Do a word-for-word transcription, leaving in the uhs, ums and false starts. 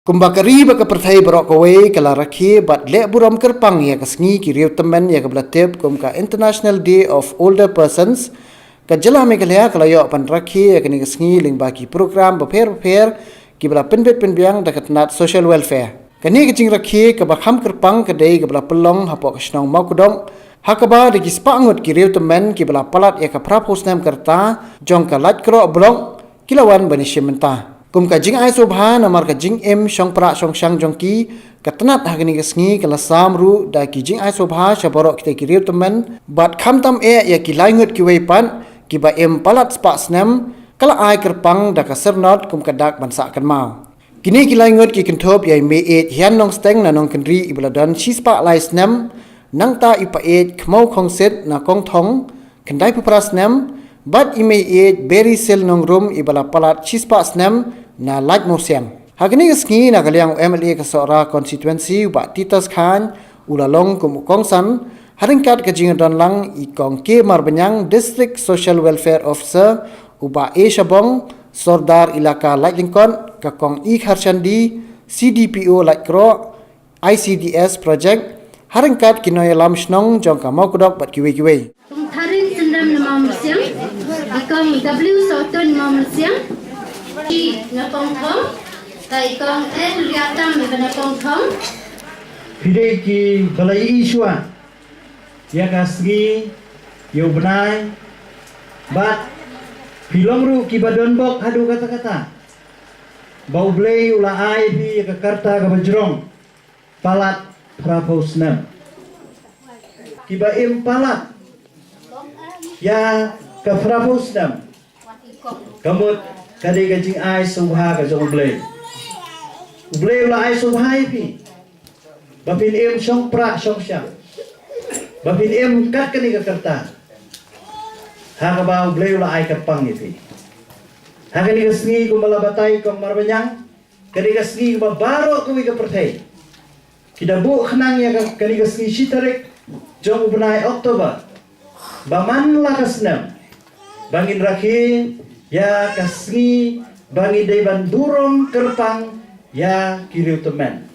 Kumba ka ri bad ka pyrthei baroh kawei ka la rakhe bad leh burom kyrpang ïa ka sngi ki riew tymmen ïa kaba la tip kum ka International Day of Older Persons, ka jylla Meghalaya ka la ïoh ban rakhe ïa kane ka sngi lyngba ki program bapher bapher kiba la pynbit pynbiang da ka tnat Social Welfare. Kane ka jingrakhe kaba kham kyrpang ka dei kaba la pynlong hapoh ka shnong Mawkdok, ha kaba da ki spah ngut ki riew tymmen kiba la palat ïa ka phra phew snem ka rta jong ka Laitkroh Block ki la wan ban ïashim bynta. Kum ka jingai sngewbha namar ka jingim shongpra shongshang jong ki, ka tnat ha kane ka sngi ka la sam ruh da ki jingai sngewbha sha baroh kita ki riew tymmen bad khamtam eh ïa ki lai ngut kiwei pat kiba im palat spah snem, ka la ai kyrpang da ka syrnod kum ka dak ban sah kynmaw. Kine ki lai ngut ki kynthup ïa i Meiieid Hian Nongsteng na Nongkynrih iba la don shispah lai snem, nangta i Paieid Khmaw Khongsit na Kongthong, khyndai phew phra snem, bad i Meiieid Berisil Nongrum iba la palat shispah snem na Laitmawsiang. Ha kane ka sngi na ka liang u M L A ka Sohra Constituency u Bah Titus Chyne u la long kum u kongsan, ha ryngkat ka jingdon lang i Kong K Marbaniang, District Social Welfare Officer, u Bah A Shabong, Sordar Ilaka Laitlyngkot, ka Kong E Kharshandi, C D P O Laitkroh, I C D S Project, ha ryngkat ki nongïalam shnong jong ka Mawkdok bad kiwei kiwei. Kong Tharin Syndam na Mawmynsiem, i Kong W Sawtun na Mawmynsiem, i na Kongthong, ka i Kong N Riatam iba na Kongthong. Phi dei kiba la ïohi shuwa ïa ka sngi, ïa u bnai, bad phi long ruh kiba donbok haduh katta katta ba U Blei u la ai phi ïa ka karta kaba jrong palat phra phew snem. Kiba im palat ïa ka phra phew snem, ka mut ka dei ka jingai sngewbha ka jong U Blei. U Blei u la ai sngewbha ïa phi ba phin im shongpra shongshang, ba phin im kat kane ka karta, ha kaba U Blei u la ai kyrpang ïa phi. Ha kane ka sngi kumba la batai Kong Marbaniang, kane ka sngi kaba baroh kawei ka pyrthei ki da buh khnang ïa ka, kane ka sngi shi tarik jong u bnai October, ba man la ka snem ba ngin rakhe ïa ka sngi ba ngin dei ban burom kyrpang ïa ki riew tymmen.